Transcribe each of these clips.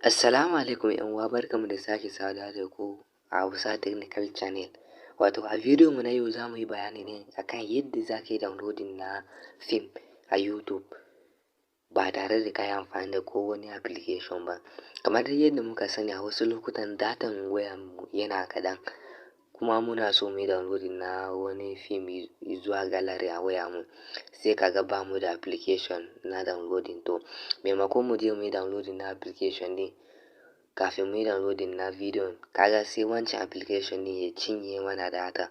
Assalamu alaikum ‘yan uwa, barkanmu da sake saduwa da ku a Hausa Technical Channel. Wato a bidiyon mu na yau za mu yi bayani ne akan yadda za ka yi downloading na fim a YouTube ba tare da ka yi amfani da ko wani application ba. Kamar dai yadda muka sani, a wasu lokutan datan wayarmu yana kaɗan, kuma muna so mu yi downloading na wani fim zuwa gallery a wayarmu, sai ka ga ba mu da application na downloading. To, maimakon mu je mu yi downloading na application ɗin kafin mu yi downloading na bidiyon, kaga sai wancan application ɗin ya cinye mana data,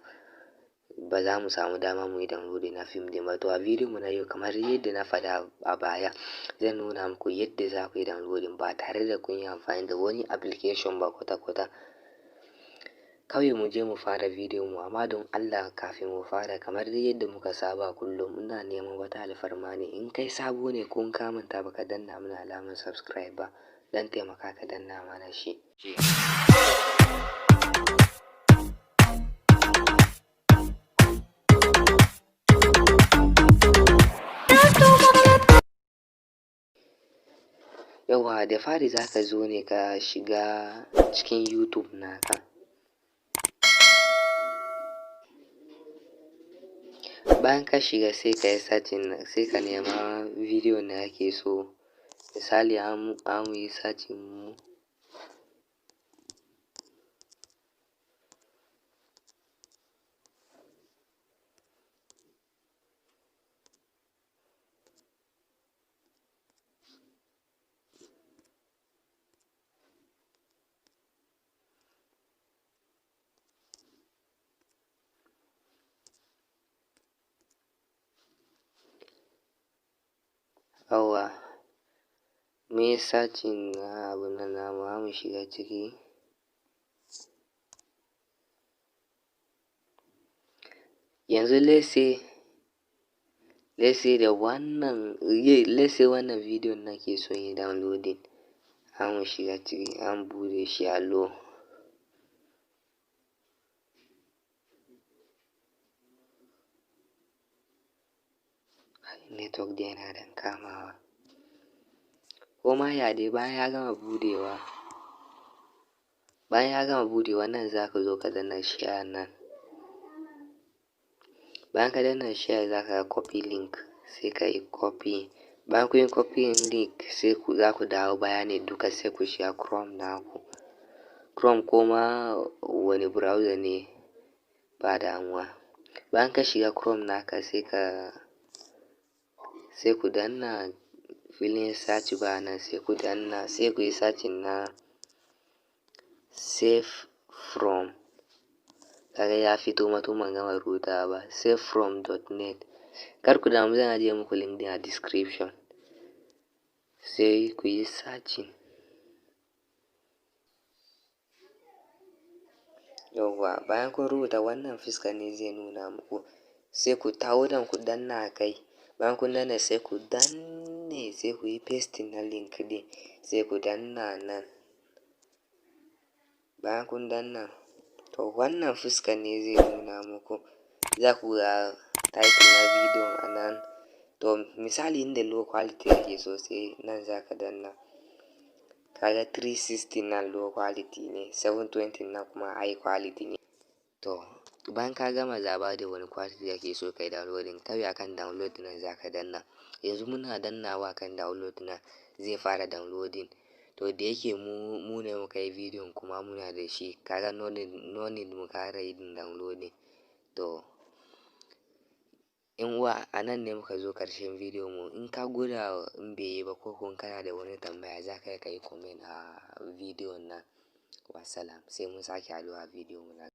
ba za mu samu dama mu yi downloading na fim ɗin ba. To, a bidiyon mu na yau, kamar yadda na faɗa a baya, zan nuna muku yadda za ku yi downloading ba tare da kun yi amfani da wani application ba kwata-kwata. Kawai mu je mu fara bidiyon mu, amma don Allah kafin mu fara, kamar dai yadda muka saba kullum, ina neman wata alfarma ne: in kai sabo ne ko in ka manta baka danna mana alamar subscribe ba, dan taimaka ka danna mana shi. Yauwa, da fari za ka zo ne ka shiga cikin YouTube naka. Bayan ka shiga, sai ka yi searching, sai ka nema bidiyon da kake so. Misali, mu yi searching mu Yauwa, mun yi searching na abun nan namu, za mu shiga ciki. Yanzu let's say da wannan, let's say wannan bidiyon nake son yi downloading. Za mu shiga ciki, an buɗe shi a low. Network dai yana ɗan kamawa. Ko ma ya dai, bayan ya gama buɗewa, nan za ka zo ka danna share nan. Bayan ka danna share, za ka ga copy link, sai ka yi copy. Bayan kun yi copy link, sai ku za ku dawo baya ne duka, sai ku shiga Chrome naku. Chrome ko ma wani browser ne, ba damuwa. Bayan ka shiga Chrome naka, sai ku danna filin search bar nan, sai ku danna, sai ku yi searching na save from. Kaga ya fito ma tun ban gama rubutawa ba, savefrom.net. Kar ku damu, zan ajiye muku link ɗin a description. Sai ku yi searching. Yauwa, bayan kun rubuta, wannan fuskar ne zai nuna muku. Sai ku taho nan ku danna a kai. Bayan kun danna, sai ku danne, sai ku yi pasting na link ɗin, sai ku danna nan. Bayan kun danna, to wannan fuskar ne zai nuna muku. Za ku ga title na bidiyon a nan. To, misali inda low quality kake so, sai nan za ka danna. Kaga 360 nan low quality ne, 720 nan kuma high quality ne. To, bayan ka gama zaɓa da wani quality kake so ka yi downloading, kawai akan download nan za ka danna. Yanzu muna dannawa kan download nan, zai fara downloading. To, da yake mu ne muka yi bidiyon kuma muna da shi, kaga no need mu ƙara yin downloading. To, 'yan uwa, a nan ne muka zo ƙarshen bidiyon mu. In ka gwada in bai yi ba, ko kuma kana da wani tambaya, za ka iya ka yi comment a bidiyon nan. Wassalam, sai mun sake haɗuwa a bidiyon mu na.